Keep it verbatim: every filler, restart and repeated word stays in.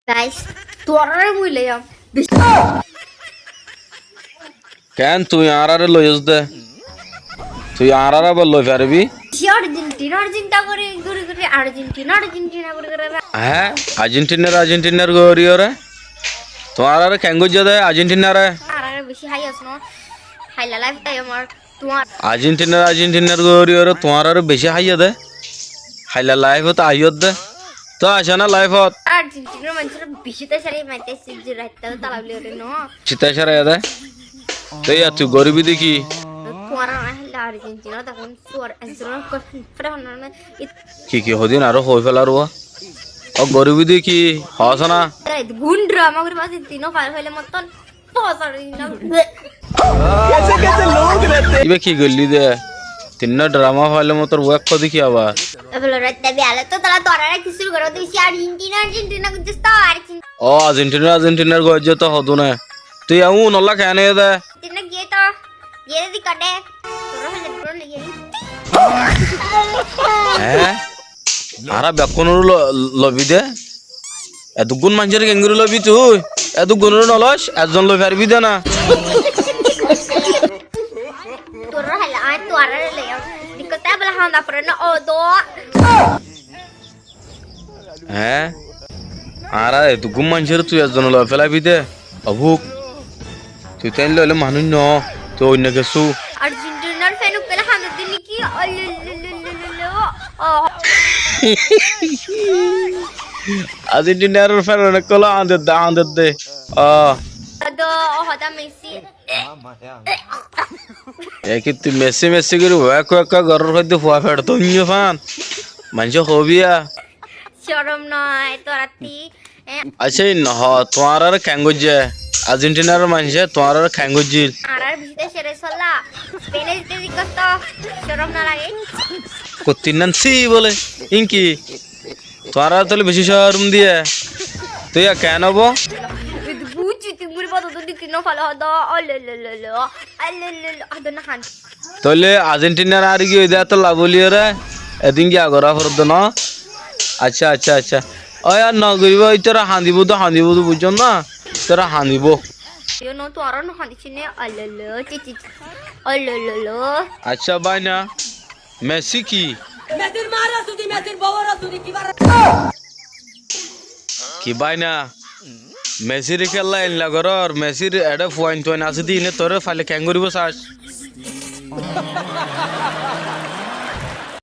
Guys, tuáñrare mui loiyum. Keén tui añáráre loiyós dé? Tui añáráre abar loi faribí? Beci Argentina, Argentina gorí, gorí, gorí, Argentina, Argentina gorí, gorí, gorí. Hé? Argentinare, Argentinare goríyoré? Tuáñráre keén goijjé dé Argentinare? Añáráre beci háiyos no. Háilla life tai amár. Tuáñr- Argentinare, Argentinare goríyoré tuáñráre beci háiye dé. Háilla life ot aiyós dé. Toi aiccó ná life ot? Argentina manúcor beci tácare maite asé, ze raitta tala buli ore no. Beci tácare dé. Toi yá tui goríbi dé ki? Tuáñra háilla Argentina tokón tuáñr ezon fre honor me it- Ki ki hodin aró hoi felar uá. Ó goríbi dé ki? Hoós ná? Gun drama goríba Argentina far hoile moton. Ibá ki goillí dé? Tinnúa drama faile motor wek kodi ki abar? Ebolo ratta biyale to tala torare kissú goró de beci Argentina, Argentina goijjós to Argentina. Ó, Argentina, Argentina goijjé to hodún ne. Tui aún olla keén de? Argentina giyé to, giyé de kade. Torare hole goro loi giyé. Hé? Añára bekkúnore lo-, lobi dé. Edduggún maincóre keéngorí lobi tui? Edduggúnore nolois, ezzon loi faribí dé ná. Tuáñra háilla, añí tuáñrare loiyum. Dikko te bóle handa fore ná, ó do. Hé? Añára edduggún maincóre tui ezzon loi felaibí dé. Abuk, tui táin loile manúic no, tui oinno kessú. Argentinar fan ókkole hande de niki? Olololololo. Oh. Argentinar fan ókkole hande de, hande de. Oh. Ado, oh, hoda Messi. E ki tui Messi, Messi gorí wek wek gorór hoidde fua fetto inyo fan. Maincé hobiya. Corom no, e to ratti. Accá, in no hoó, tuáñrare keén goijjé? Argentinar maincé tuáñrare keén goijjíl? Añárar beci de sere solla. Spain e zite zikkosto, corom no lage? Kuttin nan si bóle, in ki? Tuáñrare tóile beci corom diye. Tui ya keén óbo? Bujji tui muri bado do diti no fale hodo. Ololololo. Olololo. Hodo na han. Tóile Argentinar ar ki óide etolla bóliyoré edin giya gorá foredde no? Accá, accá, accá. Ói ar no goríba, ítara hañdibó dé, hañdibó dé, buijjó ná? Ítara hañdibó. Yo no, tuáñra no hañdicó né? Ololo, ci, ci, ci. Olololo. Accá, báina, Messi ki? Messir maára sudi, Messir bouwara sudi, ki bara? Ki báina? Messire kiyólla eilla gorór? Messir eçé fuain tuain asé dé, iíne toré faile keén goríbo sas?